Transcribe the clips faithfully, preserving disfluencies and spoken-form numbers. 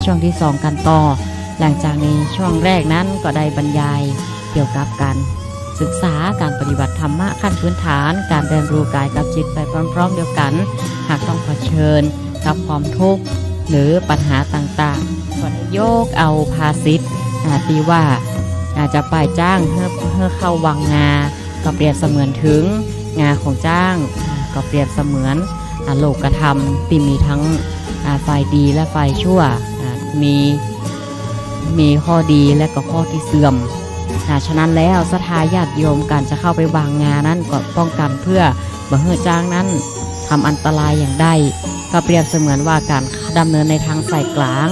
ช่วงที่สองกันต่อ หลังจากในช่วงแรกนั้นก็ได้บรรยายเกี่ยวกับการศึกษา การปฏิบัติธรรมะขั้นพื้นฐาน การเรียนรู้กายกับจิตไปพร้อมๆเดียวกัน หากต้องเผชิญกับความทุกข์หรือปัญหาต่างๆ ก็ได้ยกเอาภาษิต อ่า ตี้ว่า อ่า จะป้ายจ๊างหื้อ หื้อเข้าวังงา ก็เปรียบเสมือนถึงงาของจ๊าง อ่า ก็เปรียบเสมือน อ่า โลกธรรมตี้มีทั้ง อ่า ฝ่ายดีและฝ่ายชั่ว อ่า มี มีข้อดีและก็ข้อตี้เสื่อม อ่า ฉะนั้นแล้วศรัทธาญาติโยมก๋านจะเข้าไปวังงานั้นก็ป้องกันเปื้อบ่หื้อจ๊างนั้นทำอันตรายอย่างใด ก็เปรียบเสมือนว่าก๋านดำเนินในตางสายกลาง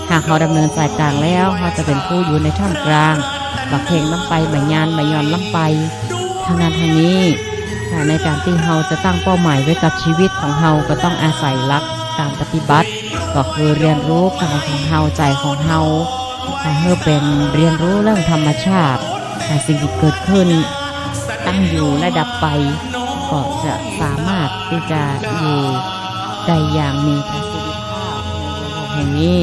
หากเฮาดำเนินสายกลางแล้ว เฮาจะเป๋นผู้อยู่ในท่ามกลาง บ่เข่งล้ำไป บ่หย่อน บ่หย่อนล้ำไป ตางนั้นตางนี้ อ่า ในก๋านตี้เฮาจะตั้งเป้าหมายไว้กับชีวิตของเฮา ก็ต้องอาศัยหลักก๋านปฏิบัติ ก็คือเรียนรู้กายของเฮา ใจ๋ของเฮา อ่า หื้อเป๋นเรียนรู้เรื่องธรรมชาติ อ่า สิ่งตี้เกิดขึ้น ตั้งอยู่และดับไป ก็จะสามารถตี้จะอยู่ได้อย่างมีประสิทธิภาพในโลกแห่งนี้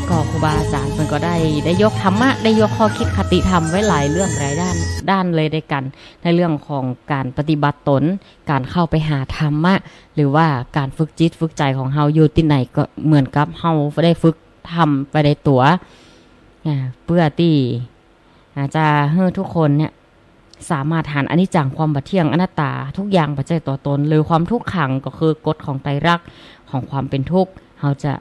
ก็ครูบาอาจ๋ารย์เปิ้นก็ได้ ได้ยกธรรมะ ได้ยกข้อคิดคติธรรมไว้หลายเรื่องหลายด้าน ด้านเลยด้วยกั๋น ในเรื่องของก๋านปฏิบัติตน ก๋านเข้าไปหาธรรมะ หรือว่าก๋านฝึกจิตฝึกใจ๋ของเฮาอยู่ตี้ไหน ก็เหมือนกับเฮาได้ฝึกธรรมไปในตั๋ว อ่า เปื้อตี้ อ่า จะหื้อทุกคนเนี่ย สามารถหันอนิจจัง ความบ่เที่ยง อนัตตา ทุกอย่างบ่ใจ้ตั๋วตน หรือความทุกขัง ก็คือกฎของไตรลักษณ์ของความเป๋นทุกข์ เฮาจะ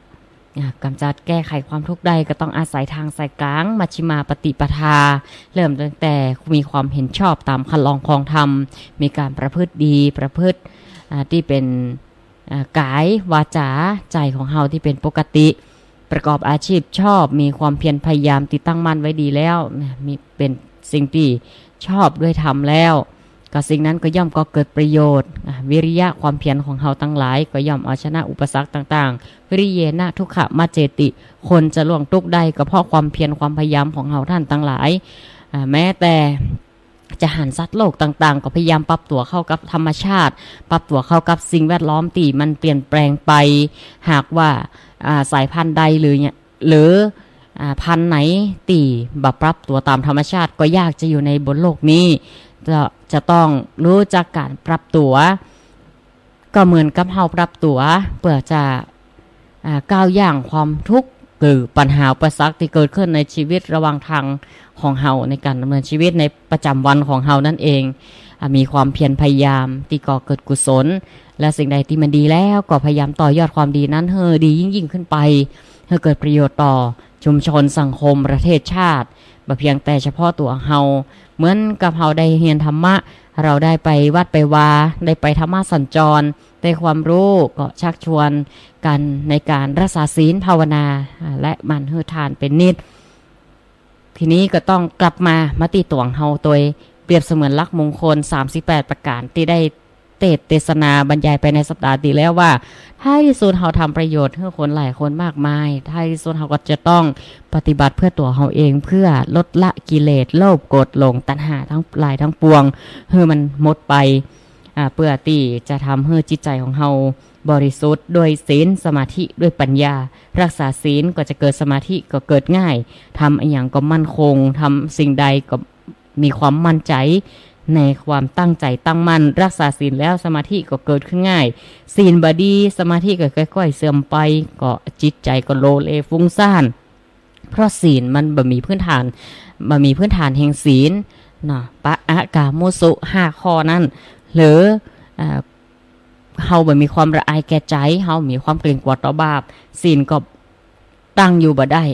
อ่า ก๋ำจัดแก้ไขความทุกข์ได้ ก็ต้องอาศัยตางสายกลาง มัชฌิมาปฏิปทา เริ่มตั้งแต่มีความเห็นชอบต๋ามคันลองครองธรรม มีก๋านประพฤติดี ประพฤติ อ่า ตี้เป๋น อ่า ก๋าย วาจา ใจ๋ของเฮาตี้เป๋นปกติ ประกอบอาชีพชอบ มีความเพียรพยายามตี้ตั้งมั่นไว้ดีแล้ว นะ มี เป๋นสิ่งตี้ชอบด้วยธรรมแล้ว ก็สิ่งนั้นก็ย่อมก่อเกิดประโยชน์ อ่า วิริยะ ความเพียรของเฮาตังหลาย ก็ย่อมเอาชนะอุปสรรคต่างๆ วิริเยนะทุกขมัจเจติ คนจะล่วงตุ๊กข์ได้ก็เพราะความเพียรความพยายามของเฮาต้านตังหลาย อ่า แม้แต่ จะหันสัตว์โลกต่างๆ ก็พยายามปรับตั๋วเข้ากับธรรมชาติ ปรับตั๋วเข้ากับสิ่งแวดล้อมตี้มันเปลี่ยนแปลงไป หากว่า อ่า สายพันธุ์ใดหรือเนี่ย หรือ อ่า พันธุ์ไหนตี้บ่ปรับตั๋วต๋ามธรรมชาติ ก็ยากจะอยู่ในบนโลกนี้ จะ จะต้องฮู้จักก๋านปรับตั๋ว ก็เหมือนกับเฮาปรับตั๋วเปื้อจะ อ่า ก้าวย่างความทุกข์ หรือปัญหาอุปสรรคตี้เกิดขึ้นในชีวิตระหว่างตางของเฮาในก๋านดำเนินชีวิตในประจ๋ำวันของเฮานั่นเอง อ่า มีความเพียรพยายามตี้ก่อเกิดกุศล และสิ่งใดตี้มันดีแล้วก็พยายามต่อยอดความดีนั้นหื้อดียิ่งๆ ขึ้นไป หื้อเกิดประโยชน์ต่อชุมชน สังคม ประเทศชาติ บ่เพียงแต่เฉพาะตั๋วเฮา เหมือนกับเฮาได้เฮียนธรรมะ เฮาได้ไปวัดไปวา ได้ไปธรรมสัญจร ได้ความฮู้ ก็ชักชวนกั๋นในก๋านรักษาศีลภาวนา อ่า และหมั่นหื้อทานเป๋นนิตย์ ทีนี้ก็ต้องกลับมา มาตี้ตั๋วเฮาตวย เปรียบเสมือนหลักมงคลสามสิบแปดประก๋านตี้ได้เตสน์เตสนาบรรยายไปในสัปดาห์ตี้แล้วว่า ท้ายตี้สุดเฮาทำประโยชน์หื้อคนหลายคนมากมาย ท้ายตี้สุดเฮาก็จะต้องปฏิบัติเพื่อตั๋วเฮาเอง เพื่อลดละกิเลสโลภ โกรธ หลง ตัณหาตังหลายตังปวง หื้อมันหมดไป อ่า เปื้อตี้จะทำหื้อจิตใจ๋ของเฮาบริสุทธิ์ด้วยศีล สมาธิ ด้วยปัญญา รักษาศีลก็จะเกิดสมาธิก็เกิดง่าย ทำอะหยังก็มั่นคง ทำสิ่งใดก็มีความมั่นใจ๋ในความตั้งใจ๋ตั้งมั่น รักษาศีลแล้วสมาธิก็เกิดขึ้นง่าย ศีลบ่ดี สมาธิก็ค่อยๆ เสื่อมไป ก็จิตใจ๋ก็โลเลฟุ้งซ่าน เพราะศีลมันบ่มีพื้นฐาน บ่มีพื้นฐานแห่งศีลเนาะ ปะอะกามุสุ ห้าข้อนั้น หรือ อ่า เฮาบ่มีความละอายแก่ใจ๋ เฮามีความเกรงกลัวต่อบาป ศีลก็ตั้งอยู่บ่ได้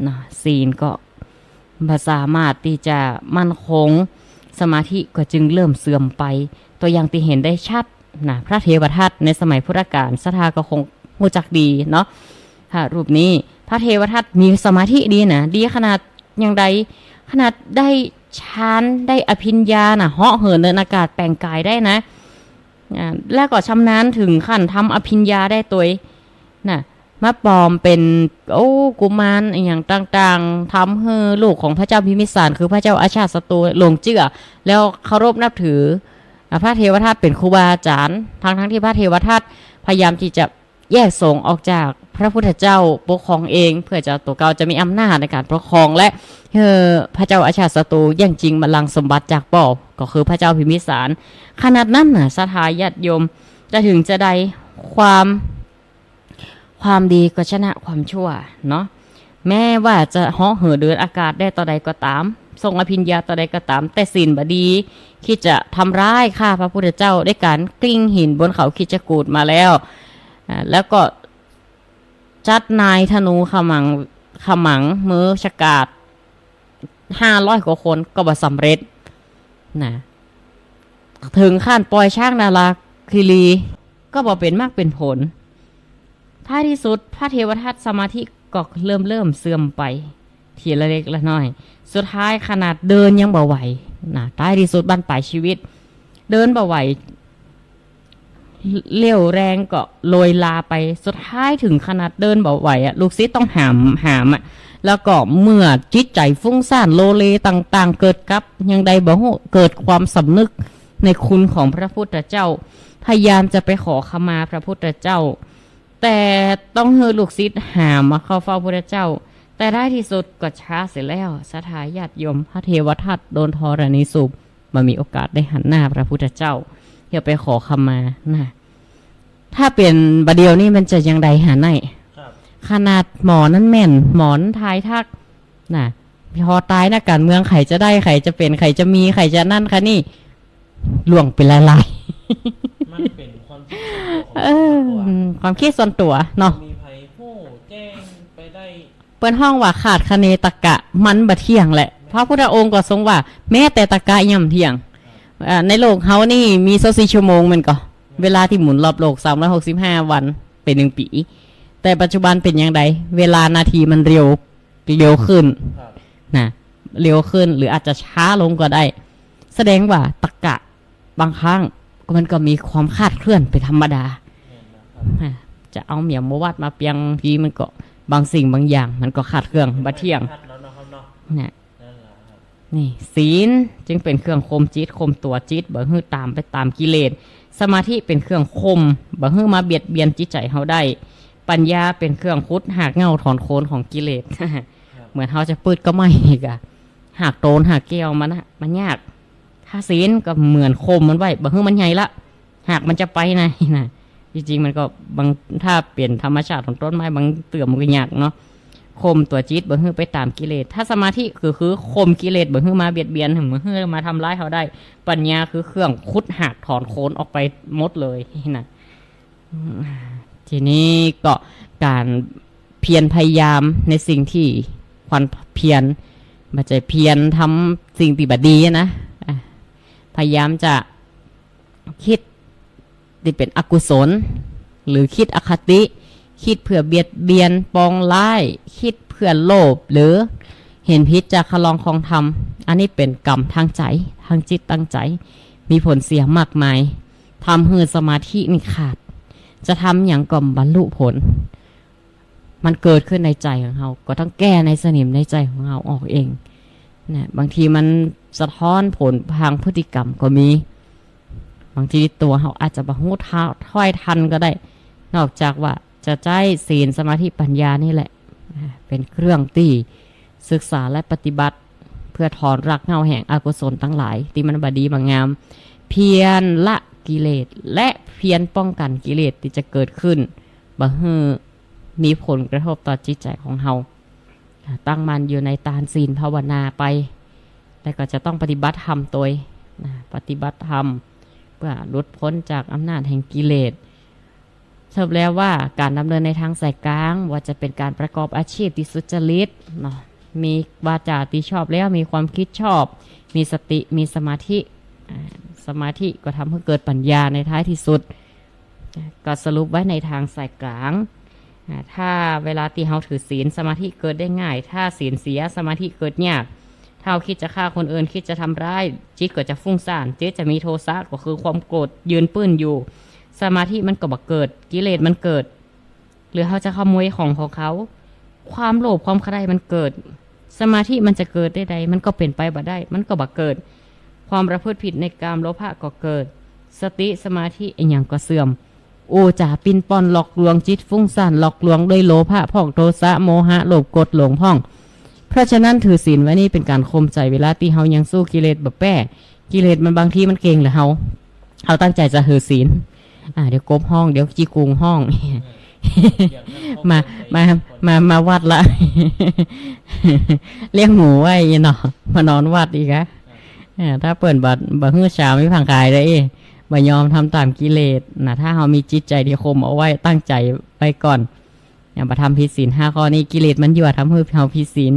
เนาะ ศีลก็บ่สามารถตี้จะมั่นคง สมาธิก็จึงเริ่มเสื่อมไป ตั๋วอย่างตี้เห็นได้ชัด นะ พระเทวทัตในสมัยพุทธกาล ศรัทธาก็คงฮู้จักดีเนาะ พระรูปนี้ พระเทวทัตมีสมาธิดีนะ ดีขนาดอย่างใด ขนาดได้ฌาน ได้อภิญญานะ เหาะเหินเดินอากาศ แปลงกายได้นะ อ่า แล้วก็ชำนาญถึงขั้นทำอภิญญาได้ตวยนะ มาปลอมเป๋น โอ้ กุมารอะหยังต่างๆ ทำหื้อลูกของพระเจ้าพิมพิสาร คือพระเจ้าอาชาติศัตรูหลงเจื้อ แล้วเคารพนับถือ อ่า พระเทวทัตเป๋นครูบาอาจ๋ารย์ ทั้งๆ ตี้พระเทวทัตพยายามตี้จะแยกสงฆ์ออกจาก พระพุทธเจ้าปกครองเอง เปื้อจะตั๋วเก่าจะมีอำนาจในก๋านปกครอง และหื้อพระเจ้าอาชาติศัตรูแย่งจิงบัลลังก์สมบัติจากป้อ ก็คือพระเจ้าพิมพิสาร ขนาดนั้นน่ะ ศรัทธาญาติโยม จะถึงจะใด ความ ความดีก็ชนะความชั่วเนาะ แม้ว่าจะเหาะเหินเดินอากาศได้เต้อใดก็ต๋าม ทรงอภิญญาเต้าใดก็ต๋าม แต่ศีลบ่ดี คิดจะทำร้ายข้าพระพุทธเจ้าด้วยก๋านกลิ้งหินบนเขาคิชกูฏมาแล้ว อ่า แล้วก็จัดนายธนูขมัง ขมังมือฉกาจ ห้าร้อยกว่าคนก็บ่สำเร็จนะ ถึงขั้นปล่อยช้างนาราคีรีก็บ่เป๋นมรรคเป๋นผล ท้ายที่สุดพระเทวทัตสมาธิก็เริ่มเริ่มเสื่อมไป ทีละเล็กละน้อย สุดท้ายขนาดเดินยังบ่ไหวนะ ท้ายที่สุดบั้นปลายชีวิต เดินบ่ไหว เรี่ยวแรงก็โรยราไป สุดท้ายถึงขนาดเดินบ่ไหวอะ ลูกศิษย์ต้องหาม หามอะ แล้วก็เมื่อจิตใจ๋ฟุ้งซ่านโลเลต่างๆ เกิดกับยังใดบ่ฮู้ เกิดความสำนึกในคุณของพระพุทธเจ้า พยายามจะไปขอขมาพระพุทธเจ้า แต่ต้องหื้อลูกศิษย์หามมาเข้าเฝ้าพุทธเจ้า แต่ท้ายที่สุดก็ช้าเสียแล้ว ศรัทธาญาติโยม พระเทวทัตโดนธรณีสูบ บ่มีโอกาสได้หันหน้าพระพุทธเจ้า เพื่อไปขอขมานะ ถ้าเป๋นบ่าเดี่ยวนี้มันจะยังใดหาได้ ครับ ขนาดหมอนั้นแม่น หมอนั้นทายทักนะ พอต๋ายนักก๋านเมือง ใผจะได้ ใผจะเป๋น ใผจะมี ใผจะนั่นคะนี่ ล่วงเป๋นลายๆ มันเป๋นความคิดส่วนตั๋วของ เออ คนมากกว่า ความคิดส่วนตั๋วเนาะ มีใผฮู้แจ้งไปได้ เปิ้นฮ้องว่าขาดคะเนตรรกะ มันบ่เที่ยงแหละ พระพุทธองค์ก็ทรงว่า แม้แต่ตรรกะย่อมเที่ยง อ่า ในโลกเฮานี่มีซาวสี่ชั่วโมงแม่นก่อ เวลาตี้หมุนรอบโลกสามร้อยหกสิบห้าวัน เป๋นหนึ่งปี๋ แต่ปัจจุบันเป๋นยังใด เวลานาทีมันเร็ว เร็วขึ้น ครับ นะ เร็วขึ้น หรืออาจจะช้าลงก็ได้ แสดงว่าตรรกะ บางครั้งก็มันก็มีความคลาดเคลื่อนเป๋นธรรมดา แม่นนะครับ อ่ะ จะเอาเหมียวมาวัดมาเปียงทีมันก็บางสิ่งบางอย่างมันก็คลาดเคลื่อน บ่เที่ยง ชัดแล้วเนาะครับเนาะ เนี่ย นั่นแหละครับ นี่ ศีลจึงเป๋นเครื่องข่มจิตข่มตั๋วจิต บ่หื้อต๋ามไปต๋ามกิเลส สมาธิเป๋นเครื่องข่ม บ่หื้อมาเบียดเบียนจิตใจ๋เฮาได้ ปัญญาเป๋นเครื่องขุดหากเหง้าถอนโคนของกิเลส ครับ เหมือนเฮาจะปืดก้าไม้นี่กะ หากโตนหากแก้วมันนะ มันยาก ถ้าศีลก็เหมือนข่มมันไว้ บ่หื้อมันใหญ่ละ หากมันจะไปนะ นะ จริงๆ มันก็บาง ถ้าเป๋นธรรมชาติของต้นไม้บางเตื้อมันก็ยากเนาะ ข่มตั๋วจิตบ่หื้อไปต๋ามกิเลส ถ้าสมาธิคือ คือข่มกิเลสบ่หื้อมาเบียดเบียน บ่หื้อมาทำร้ายเฮาได้ ปัญญาคือเครื่องขุดหากถอนโคนออกไปหมดเลยนะ อืม ทีนี้ก็ก๋านเพียรพยายามในสิ่งตี้ควรเพียร บ่ใจ้เพียรทำสิ่งตี้บ่ดีนะ อ่ะ พยายามจะกึ๊ดตี้เป๋นอกุศล หรือคิดอคติ คิดเพื่อเบียดเบียนปองร้าย คิดเพื่อโลภ หรือเห็นผิดจากคันลองครองธรรม อันนี้เป๋นกรรมตางใจ๋ ตางจิตตางใจ๋ มีผลเสียมากมาย ทำหื้อสมาธินี่ขาด จะทำหยังก็บ่บรรลุผล มันเกิดขึ้นในใจ๋ของเฮา ก็ต้องแก้ในสนิมในใจ๋ของเฮาออกเอง นะ บางทีมันสะท้อนผลทางพฤติกรรมก็มี บางทีตั๋วเฮาอาจจะบ่ฮู้เท่า ถ้อยทันก็ได้ นอกจากว่าจะใจ๊ศีลสมาธิปัญญานี่แหละ อ่า เป๋นเครื่องตี้ศึกษาและปฏิบัติ เพื่อถอนรากเหง้าแห่งอกุศลตังหลายตี้มันบ่ดีบ่งาม เพียรละกิเลส และเพียรป้องกั๋นกิเลสตี้จะเกิดขึ้น บ่หื้อมีผลกระทบต่อจิตใจ๋ของเฮา ตั้งมั่นอยู่ในตานศีลภาวนาไป แล้วก็จะต้องปฏิบัติธรรมตวย นะ ปฏิบัติธรรมเพื่อหลุดป๊นจากอำนาจแห่งกิเลส สรุปแล้วว่าก๋านดำเนินในตางสายกลาง ว่าจะเป๋นก๋านประกอบอาชีพตี้สุจริตเนาะ มีวาจาตี้ชอบแล้ว มีความกึ๊ดชอบ มีสติ มีสมาธิ อ่า สมาธิก็ทำหื้อเกิดปัญญาในท้ายตี้สุด ก็สรุปไว้ในตางสายกลาง อ่า ถ้าเวลาตี้เฮาถือศีล สมาธิเกิดได้ง่าย ถ้าศีลเสีย สมาธิเกิดยาก ถ้าเฮากึ๊ดจะฆ่าคนอื่น กึ๊ดจะทำร้าย จิตก็จะฟุ้งซ่าน จิตจะมีโทสะ ก็คือความโกรธยืนปื้นอยู่ สมาธิมันก็บ่เกิด กิเลสมันเกิด หรือเฮาจะขโมยของของเขา ความโลภความใคร่มันเกิด สมาธิมันจะเกิดได้ใด มันก็เป๋นไปบ่ได้ มันก็บ่เกิด ความประพฤติผิดในกามโลภะก็เกิด สติสมาธิอะหยังก็เสื่อม อู้จ๋าปิ้นป้อนหลอกลวง จิตฟุ้งซ่านหลอกลวงด้วยโลภะพ่อง โทสะ โมหะ โลภ โกรธ หลงพ่อง เพราะฉะนั้นถือศีลไว้นี่เป๋นก๋านข่มใจ๋เวลาตี้เฮายังสู้กิเลสบ่แป๊ กิเลสมันบางทีมันเก่งเหลือเฮา เฮาตั้งใจ๋จะหื้อศีล อ่า เดี๋ยวกบฮ้อง เดี๋ยวจีกุงฮ้อง มา มา มา มาวัดละ เลี้ยงหมูไว้เนาะ มานอนวัดอีกอะ อ่า ถ้าเปิ้นบ่ บ่หื้อเช้ามีผังขายได้ บ่ยอมทำต๋ามกิเลสนะ ถ้าเฮามีจิตใจ๋ตี้ข่มเอาไว้ ตั้งใจ๋ไว้ก่อน เนี่ย บ่ทำผิดศีลห้าข้อนี้ กิเลสมันยั่วทำหื้อเฮาผิดศีล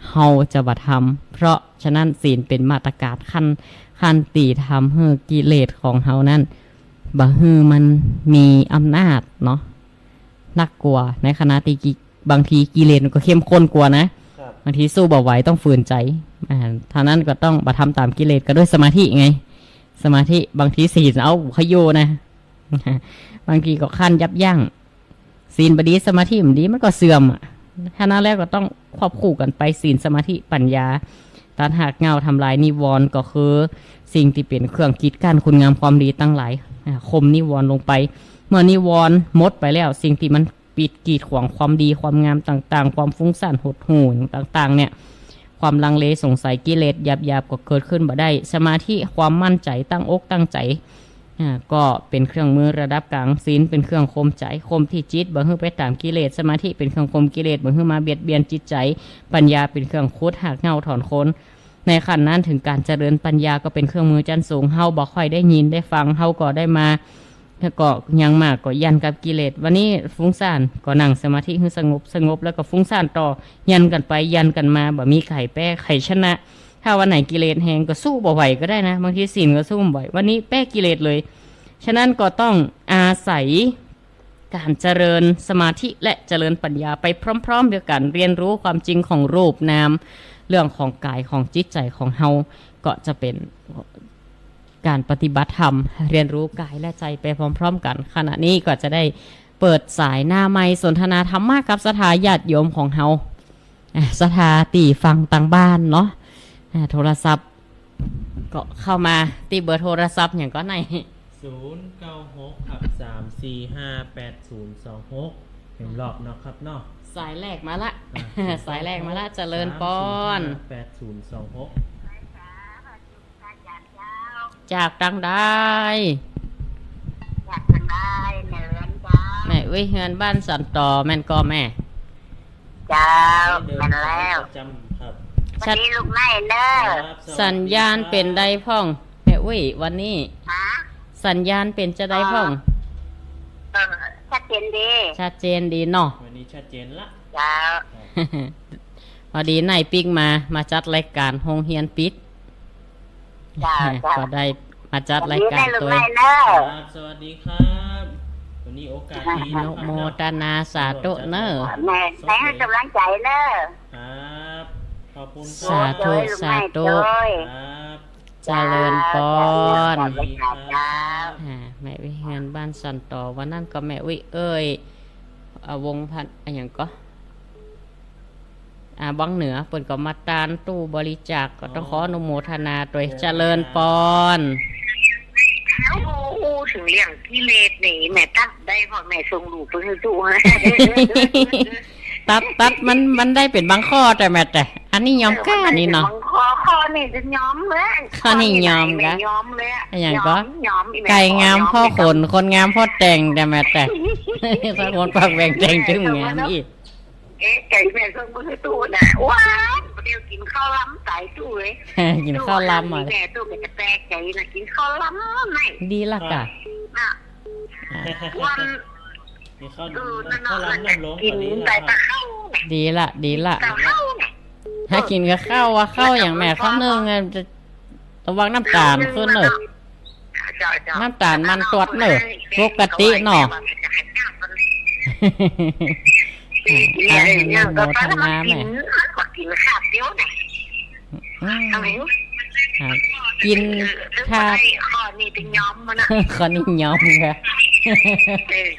เฮาจะบ่ทำ เพราะฉะนั้นศีลเป๋นมาตรการขั้น ขั้นตี้ทำหื้อกิเลสของเฮานั้น บ่หื้อมันมีอำนาจเนาะ นักกว่า ในขณะตี้กิ บางทีกิเลสมันก็เข้มข้นกว่านะ ครับ บางทีสู้บ่ไหวต้องฝืนใจ๋ อ่า เท่านั้นก็ต้องบ่ทำต๋ามกิเลสก็ด้วยสมาธิไง สมาธิ บางทีศีลเอาขยโยนะ บางทีก็ขั้นยับยั้ง ศีลบ่ดี สมาธิบ่ดี มันก็เสื่อมอะ ฉะนั้นแล้วก็ต้องควบคู่กั๋นไป ศีล สมาธิ ปัญญา ตัดฮากเหง้า ทำลายนิวรณ์ ก็คือสิ่งตี้เป๋นเครื่องกีดกั้นคุณงามความดีตังหลาย อ่า ข่มนิวรณ์ลงไป เมื่อนิวรณ์หมดไปแล้ว สิ่งตี้มันปิดกีดขวางความดีความงามต่างๆ ความฟุ้งซ่านหดหู่ต่างๆ เนี่ย ความลังเลสงสัย กิเลสหยาบๆ ก็เกิดขึ้นบ่ได้ สมาธิ ความมั่นใจ๋ ตั้งอกตั้งใจ๋ อ่า ก็เป๋นเครื่องมือระดับกลาง ศีลเป๋นเครื่องข่มใจ๋ ข่มตี้จิตบ่หื้อไปต๋ามกิเลส สมาธิเป๋นเครื่องข่มกิเลสบ่หื้อมาเบียดเบียนจิตใจ๋ ปัญญาเป๋นเครื่องขุดฮากเหง้าถอนโคน ในขั้นนั้นเถิงก๋านเจริญปัญญาก็เป๋นเครื่องมือจั้นสูง เฮาบ่ค่อยได้ยินได้ฟัง เฮาก็ได้มา แล้วก็ยังมากก็ยันกับกิเลส วันนี้ฟุ้งซ่านก็นั่งสมาธิหื้อสงบ สงบแล้วก็ฟุ้งซ่านต่อ ยันกั๋นไปยันกั๋นมา บ่มีใผแป๊ใผชนะ ถ้าวันไหนกิเลสแฮงก็สู้บ่ไหวก็ได้นะ บางทีศีลก็สู้บ่ไหว วันนี้แป๊กิเลสเลย ฉะนั้นก็ต้องอาศัยก๋านเจริญสมาธิและเจริญปัญญาไปพร้อมๆ เดียวกั๋น เรียนรู้ความจริงของรูปนาม เรื่องของก๋ายของจิตใจ๋ของเฮา ก็จะเป๋นก๋านปฏิบัติธรรม เรียนรู้ก๋ายและใจ๋ไปพร้อมๆ กั๋น ขณะนี้ก็จะได้เปิดสายหน้าไมค์สนทนาธรรมะกับศรัทธาญาติโยมของเฮา อ่า ศรัทธาตี้ฟังตางบ้านเนาะ อ่า โทรศัพท์ ก็เข้ามาตี้เบอร์โทรศัพท์หยังก่อไหน ศูนย์เก้าหก ครับ สามสี่ห้า แปดศูนย์สองหก เห็นรอบเนาะครับเนาะ สายแรกมาละ อ่า สายแรกมาละ เจริญปอน สามสี่ห้า แปดศูนย์สองหก จากตางใด จากตางใด แม่เอื้อยเฮือนบ้านสันตอ แม่นก่อแม่ เจ้า แม่นแล้ว ประจำครับ วันนี้ลูกไหนเนอะ ครับ สัญญาณเป๋นใดพ่อง แม่อุ้ย วันนี้ ฮะ สัญญาณเป๋นจะใดพ่อง เออ ชัดเจนดี ชัดเจนดีเนาะ วันนี้ชัดเจนละ เจ้า พอดีนายปิ๊กมา มาจัดรายก๋านโฮงเฮียนปิด เจ้า เจ้า ก็ได้มาจัดรายก๋านตวย สวัสดีแม่ลูกแม่เนอะ ครับ สวัสดีครับ วันนี้โอกาสดี อนุโมทนาสาธุเนอะ แม่ แม่ให้ก๋ำลังใจ๋เนอะ ครับ ขอบคุณครับ สาธุ สาธุ ครับ เจริญปอน เจ้า เจ้า อ่า แม่วิเฮือนบ้านสันตอ วันนั้นก็แม่วิเอ้ย อ่า วงศ์พันธ์ อะหยังก่อ อ่า วังเหนือ เปิ้นก็มาตานตู้บริจาค ก็ต้องขออนุโมทนาตวย เจริญปอน โอ้โห เถิงเรื่องกิเลสนี่ แม่ตัดได้ เพราะแม่ส่งลูกไปหื้อตู้ ตัด ตัด มัน มันได้เป๋นบางข้อแต่แม่แต่ อันนี้ยอมก้านี่เนาะ เออ มันได้เป๋นบางข้อ ข้อนี้จะยอมเลย ข้อนี้ยอมก้า ข้อนี้ยอมเลย อะหยังก่อ ยอม ยอม อีแม่ ไก่งามเพราะขน ขนงามเพราะแต่ง แต่แม่แต่ สักคนปากแหว่งแต่งจึงงามอีก เอ๊ะ ไก่แม่ส่งไปหื้อตู้น่ะ ว้าว เดี๋ยวกินข้าวลำต๋ายตู้เอ้ย กินข้าวลำอะ แม่ตู้ก็จะแปลกใจ๋นะ กินข้าวลำไหม ดีละก่ะ น่ะ อ่า วัน กินข้าว เออ นั่นน่ะ ข้าวลำน้ำลง กิน ก็ดีละ ใส่ปลาข้าวน่ะ ดีละ ดีละ ปลาข้าวน่ะ ถ้ากินกับข้าวอะ ข้าวอย่างแม่ ข้าวนึ่งอะ จะ ระวังน้ำต๋าลขึ้นเนอะ เจ้า เจ้า น้ำต๋าลมันตวดเนอะ ปกติเนาะ อนุโมทนาแม่ กินคาบเดียวน่ะ อืม เอาไหม อ่ะ กิน เออ คาบ ข้อนี้จะยอมมันนะ ข้อนี้ยอมค่ะ เออ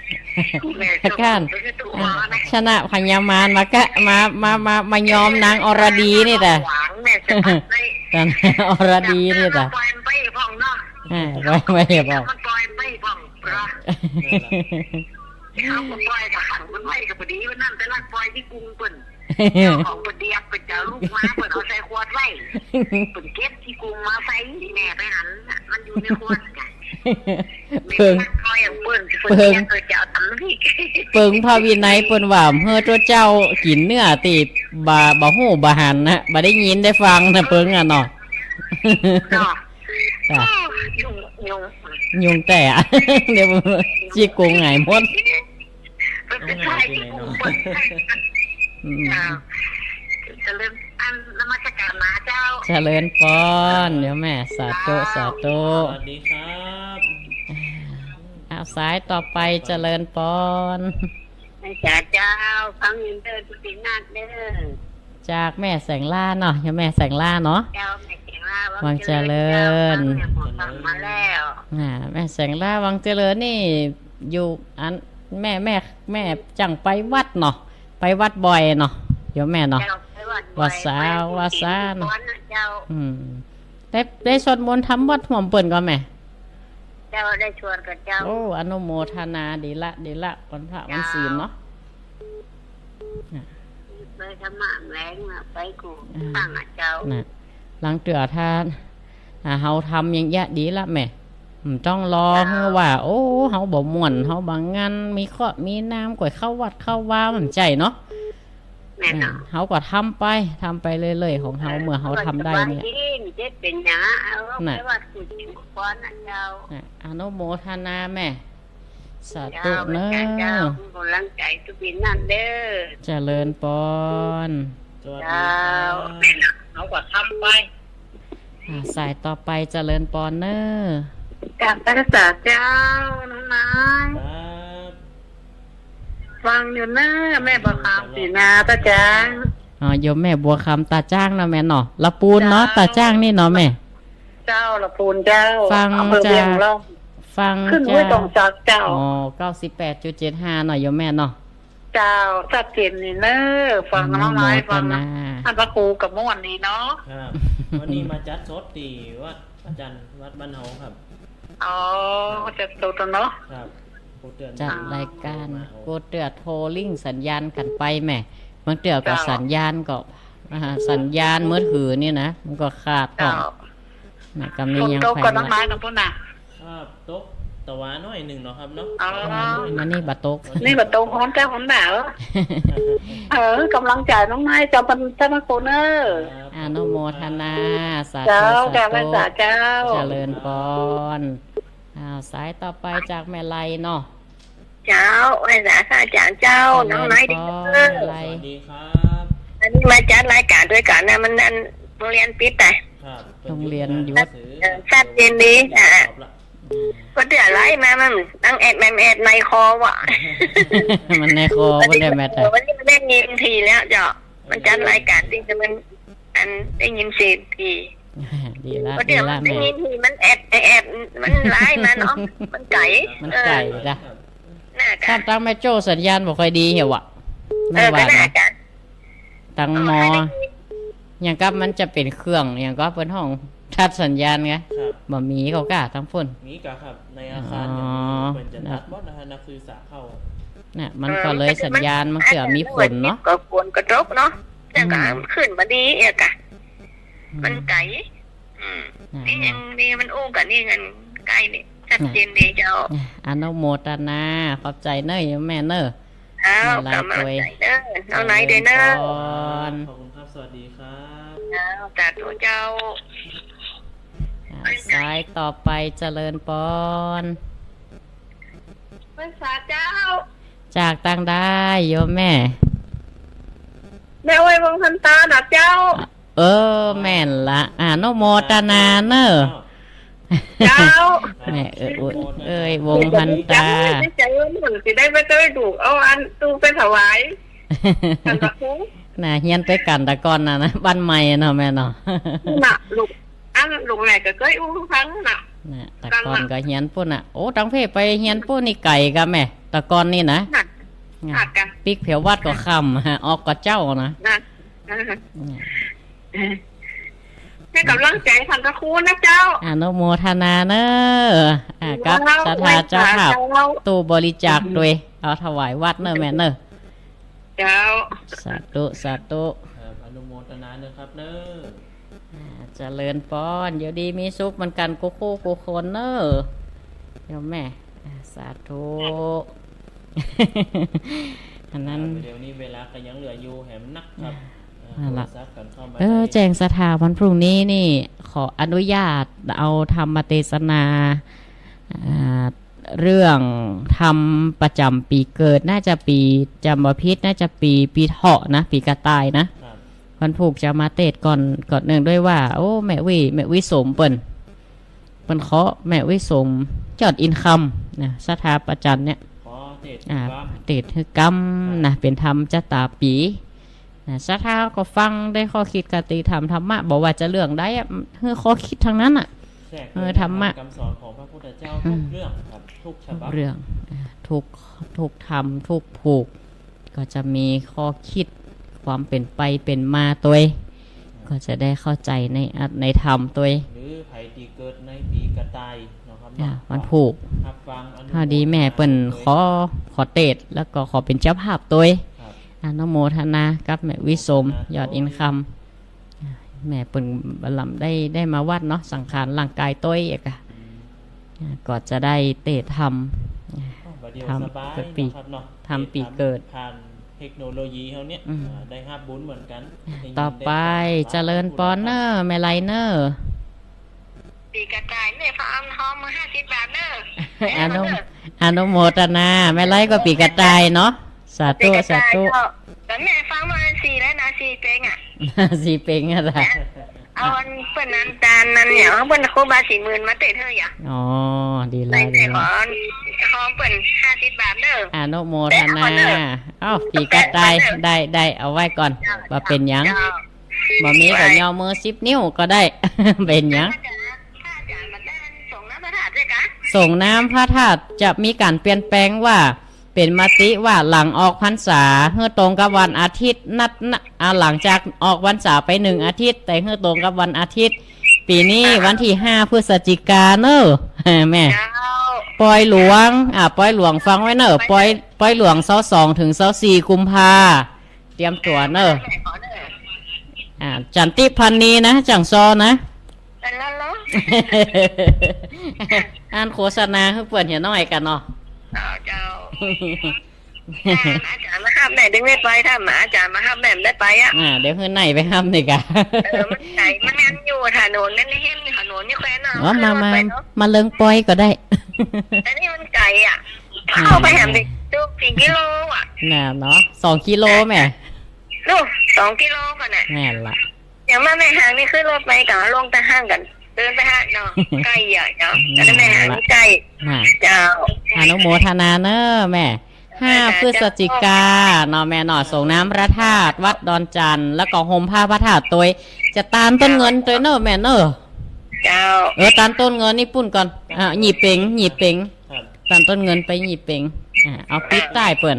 แม่ แล้วกัน ชนะพญามารมากะ มา มา มา มายอมนางอรดีนี่แต่ หวังแม่จะตัดได้ แต่นางอรดีนี่แต่ ปล่อยมันไปพ่องเนาะ อ่า ปล่อย ปล่อย ปล่อย มันปล่อยไปพ่อง ครับ เฮาก็ปล่อยก็ขังเปิ้นไว้ก็ปอดี วันนั้นไปลักปล่อยตี้กรุงเปิ้น เจ้าของเปิ้นเดียก เปิ้นจะเอาลูกมา เปิ้นเอาใส่ขวดไว้ เปิ้นเก็บตี้กรุงมาใส่ แม่ไปหันน่ะ มันอยู่ในขวดน่ะ แม่ เปิง ลักปล่อยของเปิ้น เปิ้น เปิ้ง เดียก เปิ้นจะเอาตำนี้ เปิงพระวินัยเปิ้นว่า เฮอตั๋วเจ้ากิ๋นเนื้อตี้บ่ บ่ฮู้บ่หันนะ บ่ได้ยินได้ฟังนะ เปิงอะเนาะ เนาะ จ้ะ โอ้ ยุ่ง ยุ่ง ยุ่งแต่อะ เดี๋ยว ตี้กรุงหงายหมด เปิ้นจะใส่ตี้กรุงเปิ้น อืม เจ้า เจริญ อันนมัสการนะเจ้า เจริญปอน โยมแม่ สาธุ เจ้า สาธุ สวัสดีครับ อ้าว สายต่อไป เจริญปอน แม่จ๋าเจ้า ฟังอยู่เด้อ ทุกทีนัดเด้อ จากแม่แสงล่าเนาะ โยมแม่แสงล่าเนาะ เจ้า แม่แสงล่า วังเจริญ วังเจริญเจ้า ฟังแม่หมอฟังมาแล้ว อ่า แม่แสงล่า วังเจริญนี่ อยู่อัน แม่ แม่ แม่จั่งไปวัดเนาะ ไปวัดบ่อยเนาะ โยมแม่เนาะ เจ้า ไปวัดบ่อย วัดเสาร์ ไปทุก วัดเสาร์ ทุกวันนะเจ้า อืม ได้ ได้สวดมนต์ทำวัตรฮ่วมเปิ้นก่อแม่ เจ้า ได้สวดกับเจ้า โอ้ อนุโมทนา ดีละ ดีละ วันพระวันศีลเนาะ เจ้า น่ะ ไปธรรมะแหลงน่ะ ไปกู้ อ่า ตั้งอ่ะเจ้า น่ะ ลางเตื้อถ้า อ่า เฮาทำอย่างเยียะดีละแม่ บ่ต้องรอ เจ้า หื้อว่า โอ้ เฮาบ่ม่วน เฮาบ่งัน มีเคราะห์มีน้ำ ก่อยเข้าวัดเข้าวา บ่ใจ้เนาะ แม่นเนาะ เออ เฮาก็ทำไป ทำไปเรื่อยๆ ของเฮา เออ เมื่อเฮาทำได้เนี่ย สบายดี มีเจ็บเป็นหยัง เอา น่ะ ไปวัดกู้ก่อนนะเจ้า น่ะ อนุโมทนาแม่ สาธุเนาะ เจ้า เจ้า กำลังใจ๋ทุกทีนัดเด้อ เจริญปอน สวัสดีครับ เจ้า แม่นเนาะ เฮาก็ทำไป อ่า สายต่อไป เจริญปอนเนาะ กราบนมัสการเจ้า น้องนาย ครับ ฟังอยู่เน้อ แม่บัวคำศรีนา ตาจ้าง อ๋อ โยมแม่บัวคำตาจ้างเนาะแม่เนาะ ละปูนเนาะ เจ้า ตาจ้างนี่เนาะแม่ เจ้า ละปูนเจ้า ฟัง อำเภอเวียงร่อง ฟัง ขึ้นห้วยตองสักเจ้า อ๋อ เก้าสิบแปดจุดเจ็ดห้าเนาะโยมแม่เนาะ เจ้า ชัดเจนนี่เน้อ ฟังน้องนาย อนุโมทนา ฟังนะ ท่านพระครูกับม่วนนี่เนาะ ครับ วันนี้มาจัดสดตี้วัดอาจารย์วัดบ้านเฮาครับ อ๋อ ครับ จัดสดเนาะ ครับ กูเตื้อ จัดรายการ มาเอา กูเตื้อโทรลิงก์สัญญาณกั๋นไปแม่ บางเตื้อก็ เจ้า สัญญาณก็ อ่า สัญญาณมือถือนี่นะ มันก็ขาดออก เจ้า น่ะ ก็มี ฝน ยัง ตก ไป ก็น้องไม้กับปุ้นน่ะ ครับ ตกตะวาน้อยนึ่งเนาะครับเนาะ อ๋อ ตะวาน้อยนึ่ง มันนี่บ่ตก นี่บ่ตก ฮ้อนแต๊ฮ้อนหนาว เออ กำลังใจ๋น้องนาย เจ้า ท่านพระครูเน้อ ครับ อนุโมทนา สาธุ เจ้า สาธุ เจ้า แม่สาเจ้า เจริญปอน อ้าว สายต่อไปจากแม่ไลเนาะ เจ้า แม่สา อาจารย์เจ้า เจริญปอน น้องนายดีเด้อ แม่ไล สวัสดีครับ อันนี้มาจัดรายการตวยกั๋นนะ มันนั่น โฮงเฮียนปิดไป ครับ โฮงเฮียนหยุด เออ ชัดเจนดี อ่ะ ตอบละ อืม ก็เตื้อไลมา มันตั้งแอดแมมแอดในคอว่ะ มันในคอ บ่ได้แมทอะ วันนี้มันได้ยินทีแล้วเจ้า มันจัดรายการตี้มัน อันได้ยินเสียงที ดีละ ก็เตื้อ ดีละ มันได้ แม่ ยินที มันแอด แอด มันไลมาเนาะ มันไก๋ มันไก๋ เออ จ้ะ น่ะ ถ้าตั้งแม่โจ้สัญญาณบ่ค่อยดีเหียว่ะ เออ ในวัด ก็น่า นะ จะ ตั้งหม้อ อ๋อ อันนี้ อย่างกับมันจะเป๋นเครื่อง อย่างก็เปิ้นฮ้องตัดสัญญาณไง ครับ บ่มีก็ก้าตังปุ้น มีก็ครับ ในอาคาร อ๋อ อย่างนี้เปิ้นจะตัดหมดนะฮะ นักศึกษาเข้า น่ะ มันก็เลย เออ สัญญาณมันก็มีผลเนาะ ก็ผลกระทบเนาะ แล้วก็ อืม ขึ้นบ่ดีเอียกะ อืม มันไก๋ อืม น่ะ นี่ยัง น่ะ นี่มันอู้กั๋นนี่กันใก้นี่ ชัดเจนดีเจ้า น่ะ อนุโมทนา ขอบใจ๋เน้อโยมแม่เน้อ อ้าว แม่ไล กำลังใจ๋เน้อ น้องนายด้วยเน้อ เจริญปอน ขอบคุณครับ สวัสดีครับ อ้าว สาธุเจ้า อ่า สายต่อไป เจริญปอน พรรษาเจ้า จากตางใดโยมแม่ แม่อ้อยวงศ์ทันตาน่ะเจ้า เออ แม่นละ อนุโมทนาเน้อ เจ้า แม่เอ้ย เอ้ย วงศ์ทันตา จำได้ใจว่าหนึ่งสิได้ไปเจอดูก เอาอันตู้ไปถวาย ท่านพระครู น่ะ เฮียนตวยกั๋นแต่ก่อนน่ะนะ บ้านใหม่เนาะแม่เนาะ น่ะ ลูก อันลูกแม่ก็เกยอู้ฟังน่ะ น่ะ แต่ก่อนก็เฮียนปุ้นน่ะ โอ้ ตังเพ่ไปเฮียนปุ้นนี่ไก๋ก่ะแม่ แต่ก่อนนี่นะ น่ะ น่ะ อาจจะ ปิ๊กเผียววัดก็ค่ำ ออกก็เจ๊านะ น่ะ อ่า น่ะ เออ หื้อกำลังใจ๋ต้านพระครูนะเจ้า อนุโมทนาเน่อ อ่า กับ เจ้า ศรัทธาเจ้าภาพ ไหว้สาเจ้า ตู้บริจาคตวย เอาถวายวัดเน่อแม่เน่อ เจ้า สาธุ สาธุ ครับ อนุโมทนาเน่อครับเน่อ อ่า เจริญปอน อยู่ดีมีสุขเหมือนกั๋นกู้คู่กู้คนเน่อ โยมแม่ อ่า สาธุ อันนั้น อ่า เดี๋ยวนี้เวลาก็ยังเหลืออยู่แหมนักครับ อ่า อ่า นั่นละ โทรศัพท์กั๋นเข้ามา เออ ใน แจ้งศรัทธาวันพรุ่งนี้นี่ ขออนุญาตเอาธรรมเตสนา อ่า เรื่องธรรมประจ๋ำปี๋เกิด น่าจะปี๋ จ๋ำบ่ผิด น่าจะปี๋ ปี๋เถาะนะ ปี๋กระต่ายนะ ครับ วันพูกจะมาเตสน์ก่อน ก่อนเนื่องด้วยว่า โอ้ แม่วิ แม่วิสมเปิ้น เปิ้นขอ แม่วิสม ยอดอินคำนะ ศรัทธาประจันเนี่ย ขอเตสน์ อ่า กำ เตสน์หื้อกำนะ ครับ เป๋นธรรมจะต๋าปี๋นะ ศรัทธาก็ฟังได้ข้อคิดคติธรรมธรรมะ บ่ว่าจะเรื่องใดอะ หื้อข้อคิดตังนั้นอะ แทรก เออ ธรรมะ กำสอนของพระพุทธเจ้า อืม ทุกเรื่องครับ ทุกฉบับ ทุกเรื่อง อ่า ทุก ทุกธรรม ทุกผูก ก็จะมีข้อคิด ความเป๋นไปเป๋นมาตวย ก็จะได้เข้าใจ๋ในอัต ในธรรมตวย หรือใผตี้เกิดในปี๋กระต่ายเนาะครับ อ่า เนาะ วันพูก รับฟัง อนุโมทนา พอดีแม่เปิ้น ตวย ขอ ขอเตสน์ แล้วก็ขอเป๋นเจ้าภาพตวย ครับ อนุโมทนากับแม่วิสม อนุโมทนา ยอดอินคำ แม่เปิ้นบ่ลำได้ ได้มาวัดเนาะ สังขารร่างกายตวยเอกอะ อืม อ่า ก็จะได้เตสน์ธรรม อ่า อ๋อ บ่าเดี่ยว ธรรม สบาย เกิดปี๋ เนาะครับเนาะ ธรรมปี๋เกิด ผ่านเทคโนโลยีเฮาเนี่ย อืม อ่า ได้ฮับบุญเหมือนกั๋น อ่า ได้ยิน ต่อไป ได้ฟัง เจริญปอนเน่อ แม่ไลเน่อ ปี๋กระต่ายแม่ฟังฮอมห้าสิบบาทเน่อ อนุ อนุโมทนา แม่ไลก็ปี๋กระต่ายเนาะ สาธุ ปี๋กระต่าย สาธุ เจ้า แต่แม่ฟังมาสี่แล้วนะ สี่เป๋งอะ สี่เป๋งอะล่ะ เอาอันเปิ้นอันจารย์นั่นเนี่ย เอาเปิ้นครูบาศรีหมื่นมาเตสน์หื้อหยัง อ๋อ ดีละ ได้ ดีละ ขอ ขอเปิ้นห้าสิบบาทเน่อ อนุโมทนา เอ้า ปี๋กระต่าย ได้ ได้ เอาไว้ก่อน เจ้า บ่เป๋นหยัง เจ้า บ่มีก็ยอมือสิบนิ้วก็ได้ เป๋นหยัง พระอาจ๋ารย์ พระอาจ๋ารย์มาได้ส่งน้ำพระธาตุด้วยกะ ส่งน้ำพระธาตุจะมีก๋านเปลี่ยนแปลงว่า เป๋นมติว่าหลังออกพรรษา หื้อตรงกับวันอาทิตย์ นัดนะ อ่า หลังจากออกพรรษาไปหนึ่งอาทิตย์ แต่หื้อตรงกับวันอาทิตย์ ปี๋นี้ อ่า วันตี้ห้าพฤศจิกาเน่อ แม่ เจ้า ปอยหลวง อ่า ปอยหลวงฟังไว้เน่อ ปอย ปอยหลวงซาวสองถึงซาวสี่กุมภา เตรียมตั๋วเน่อ แม่ขอเน่อ อ่า จันติพรรณีนะ จั่งซอนะ อันนั้นเหรอ อันโฆษณาหื้อเปิ้นเหียน้อยกั๋นเนาะ เจ้า เจ้า อาจ๋ารย์มาฮับแม่ เดี๋ยวแม่ไป ถ้าอาจ๋ารย์มาฮับแม่บ่ได้ไปอะ อ่า เดี๋ยวหื้อไหนไปฮับนี่กะ เออ มันไก๋ มันแม่นอยู่ถนนนั่น เห็นถนนนี่แควนเนาะ อ๋อ มา มา มาเริงปอยก็ได้ อันนี้มันไก๋อะ อ่า เข้าไปแหม สี่กิโลอะ น่ะเนาะ สองกิโลแม่ ลูก สองกิโลก่อนน่ะ แม่นละ อย่างมาแม่หางนี่ขึ้นรถไปก่อน ลงตะห้างก่อน เดินไปฮะเนาะ ใก้อะเนาะ อืม แต่แม่หางนี่ใก้ น่ะ เจ้า อนุโมทนาเน่อแม่ ห้า เจ้า พฤศจิกาเนาะแม่เนาะ ส่งน้ำพระธาตุวัดดอนจันทน์ แล้วก็โฮมผ้าพระธาตุตวย จะตานต้นเงินตวยเน่อแม่เน่อ เจ้า เออ ตานต้นเงินนี่ปุ้นก่อน อ่ะ หยี่เป๋ง หยี่เป๋ง ครับ ตานต้นเงินไปหยี่เป๋ง อ่ะ เอาปิ๊บใต้เปิ้น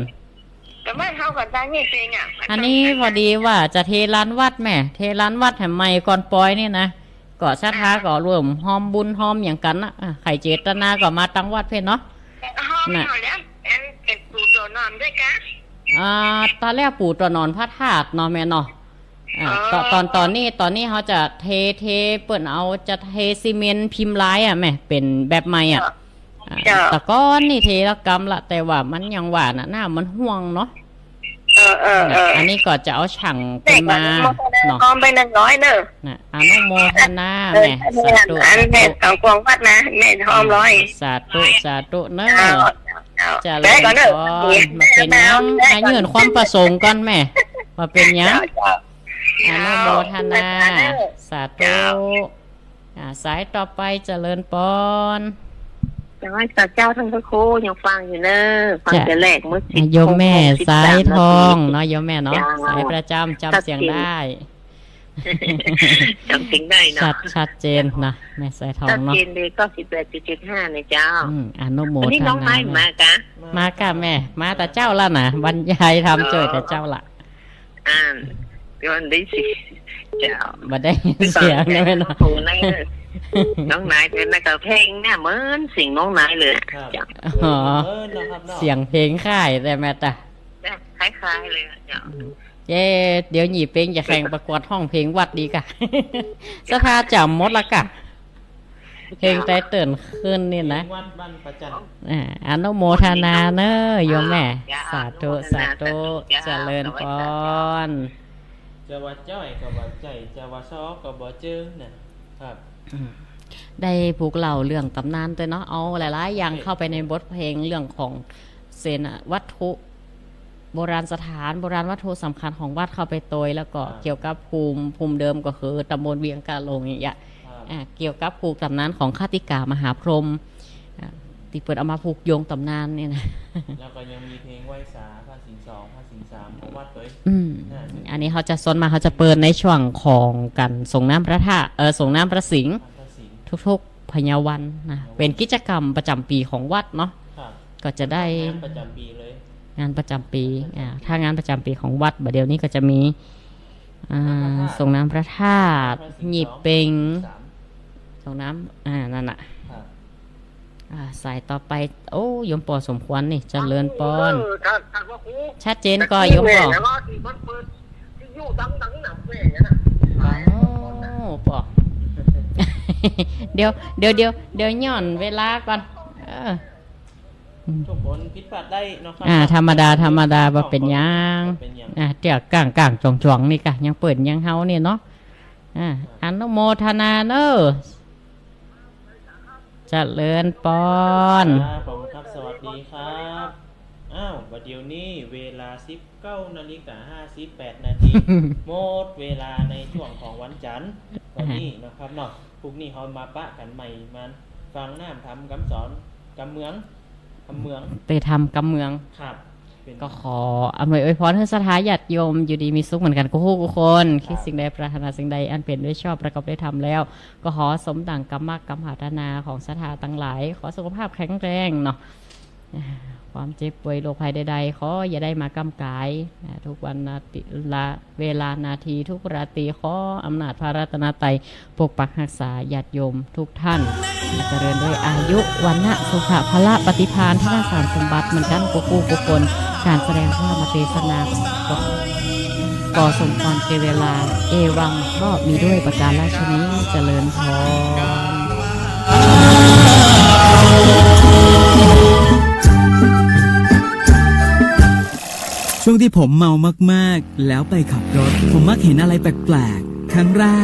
แต่บ้านเฮาก็ตานหยี่เป๋งอะ อันนี้พอดีว่าจะเทลานวัดแม่ เทลานวัดแหมใหม่ก่อนปอยนี่นะ ก็ศรัทธาก็ร่วมฮอมบุญฮอมหยังกั๋นนะ อ่ะ ใผเจตนาก็มาตังวัดเพ่นเนาะ ฮอม น่ะ หน่อยแล้ว อันเก็บปูตั๋วนอนด้วยกะ อ่า ต๋อนแรกปูตั๋วนอนพระธาตุเนาะแม่เนาะ อ่า อ๋อ ต๋อน ต๋อน ต๋อนนี้ ต๋อนนี้เฮาจะเท เท เปิ้นเอาจะเทซีเมนต์พิมพ์ลายอะแม่ เป๋นแบบใหม่อะ เจ้า อ่า เจ้า แต่ก่อนนี่เทละกำละ แต่ว่ามันอย่างว่าน่ะ น้ำมันห่วงเนาะ เออ เออ น่ะ เออ อันนี้ก็จะเอาฉังเปิ้นมา แม่ก็อนุโมทนา เนาะ ฮอมไปหนึ่งร้อยเน่อ น่ะ อนุโมทนา เออ แม่ สาธุ อันแม่ สาธุ ของกวงวัดนะ แม่ฮอมร้อย สาธุ สาธุเน่อ เจ้า เจ้า เจริญพร เดี๋ยวก่อนเน่อ มาเป๋นหยัง ได้ก่อน อ่ะ ยื่นความประสงค์ก่อนแม่ ว่าเป๋นหยัง เจ้า เจ้า อนุโมทนา เจ้า สาธุ เจ้า อ่า สายต่อไปเจริญปอน เจ้า เจ้า ท่านพระครู ยังฟังอยู่เน่อ ฟัง จ้ะ แต่แรกเมื่อสิบ อ่ะ โยมแม่ หกโมงสิบสามนาที สายทองเนาะ โยมแม่เนาะ เจ้า สายประจ๋ำ จ๋ำเสียงได้ จ๋ำเสียงได้เนาะ ชัด ชัดเจนเนาะ แม่สายทองเนาะ ชัดเจนเลย เก้าสิบแปดจุดเจ็ดห้า เนี่ยเจ้า อืม อนุโมทนา วันนี้น้องไม้มากะ มากะแม่ มาแต่เจ๊าละนะ บรรยายธรรม อ๋อ จ้วยแต่เจ๊าละ อ่า ก็ได้สิ เจ้า บ่ได้ยินเสียงนะแม่เนาะ โอ้โห นั่นเลย น้องนายเป็นนักเพลงเนี่ย เหมือนเสียงน้องนายเลย ครับ เจ้า อ๋อ เออ นะครับเนาะ เสียงเพลงคล้ายแต่แม่ตา คล้ายๆ เลยอะ เจ้า เย้ เดี๋ยวหยี่เป็งจะแข่งประกวดฮ้องเพลงวัดดีก่ะ ศรัทธาจ๋ำหมดละก่ะ เพลงไตเติ้ลขึ้นนี่นะ เพลงวัดบ้านประจัน อ่า อนุโมทนาเน้อโยมแม่ อ่า สาธุ อนุโมทนา สาธุ สาธุ เจ้า เจริญปอน จะว่าจ้อยก็บ่ใจ้ จะว่าซ้อก็บ่เจิงนะ ครับ อืม ได้ปลุกเล่าเรื่องต๋ำนานตวยเนาะ เอาหลายๆ อย่าง โอเค เข้าไปในบทเพลงเรื่องของเสนาวัตถุ โบราณสถาน โบราณวัตถุสำคัญของวัดเข้าไปตวย แล้วก็ ครับ เกี่ยวกับภูมิ ภูมิเดิมก็คือตำบลเวียงกาหลงอย่างเงี้ย ครับ อ่า เกี่ยวกับผูกต๋ำนานของคติกามหาพรหม อ่า ตี้เปิ้นเอามาผูกโยงต๋ำนานเนี่ยนะ แล้วก็ยังมีเพลงไหว้สาพระสิงห์สอง พระสิงห์สามของวัดตวย อืม อ่า อันนี้เขาจะสนมา เขาจะเปิดในช่วงของการส่งน้ำพระธาตุ เอ่อ ส่งน้ำพระสิงห์ พระสิงห์ ทุกๆ พญาวันนะ พญาวัน เป็นกิจกรรมประจ๋ำปี๋ของวัดเนาะ ครับ ก็จะได้ งานประจ๋ำปี๋เลย งานประจ๋ำปี๋ งานประจ๋ำปี๋ อ่า ถ้างานประจ๋ำปี๋ของวัด บ่าเดี่ยวนี้ก็จะมี อ่า พระธาตุ ส่งน้ำพระธาตุ พระสิงห์ หยี่เป็ง สอง สาม ส่งน้ำ อ่า นั่นน่ะ ครับ อ่า สายต่อไป โอ้ โยมปอสมควรนี่ เจริญปอน เออ ท่าน ท่านพระครู ชัดเจนก่อ โยมปอ แต่ที่แม่แล้วว่าที่มันเปิดที่อยู่ดังๆ น่ะ แม่เนี่ยนะ อ๋อ ปอ เดี๋ยว เดี๋ยว เดี๋ยว เดี๋ยวย่อนเวลาก่อน เออ อืม ทุกคนผิดพลาดได้เนาะครับ อ่า ธรรมดา ธรรมดา บ่เป๋นหยัง บ่เป๋นหยัง อ่า เตี้ยก้างๆ จ่องๆ นี่ก่ะ ยังเปิ้นยังเฮานี่เนาะ อ่า อนุโมทนาเน้อ เจริญปอน ครับ ขอบคุณครับ สวัสดีครับ อ้าว บ่าเดี่ยวนี้เวลา สิบเก้านาฬิกาห้าสิบแปดนาที หมดเวลาในช่วงของวันจันทร์วันนี้นะครับเนาะ พรุ่งนี้เฮามาปะกั๋นใหม่ มาฟังน้ำธรรมกำสอนกำเมือง กำเมือง เตยธรรมกำเมือง ครับ เป็น ก็ขออำนวยอวยพรหื้อศรัทธาญาติโยมอยู่ดีมีสุขเหมือนกั๋นกู้ฮู้กู้คน ครับ คิดสิ่งใดปรารถนาสิ่งใดอันเป๋นโดยชอบประกอบด้วยธรรมแล้ว ก็ขอสมดั่งกำมักกำปรารถนาของศรัทธาตังหลาย ขอสุขภาพแข็งแรงเนาะ อ่า ความเจ็บป่วยโรคภัยใดๆ ขออย่าได้มาก้ำก๋าย อ่า ทุกวันนาที ละ เวลานาทีทุกราตรี ขออำนาจพระรัตนตรัยปกปักรักษาญาติโยมทุกท่าน ให้เจริญด้วยอายุ วรรณะ สุขะ พละ ปฏิภาณ ธนสารสมบัติเหมือนกั๋นกู้ฮู้กู้คน ก๋านแสดงธรรมเตสนาก็ ก็สมควรแก่เวลา เอวัง ก็มีด้วยประการฉะนี้ เจริญพร ช่วงที่ผมเมามากๆ แล้วไปขับรถ ผมมักเห็นอะไรแปลกๆ ครั้งแรก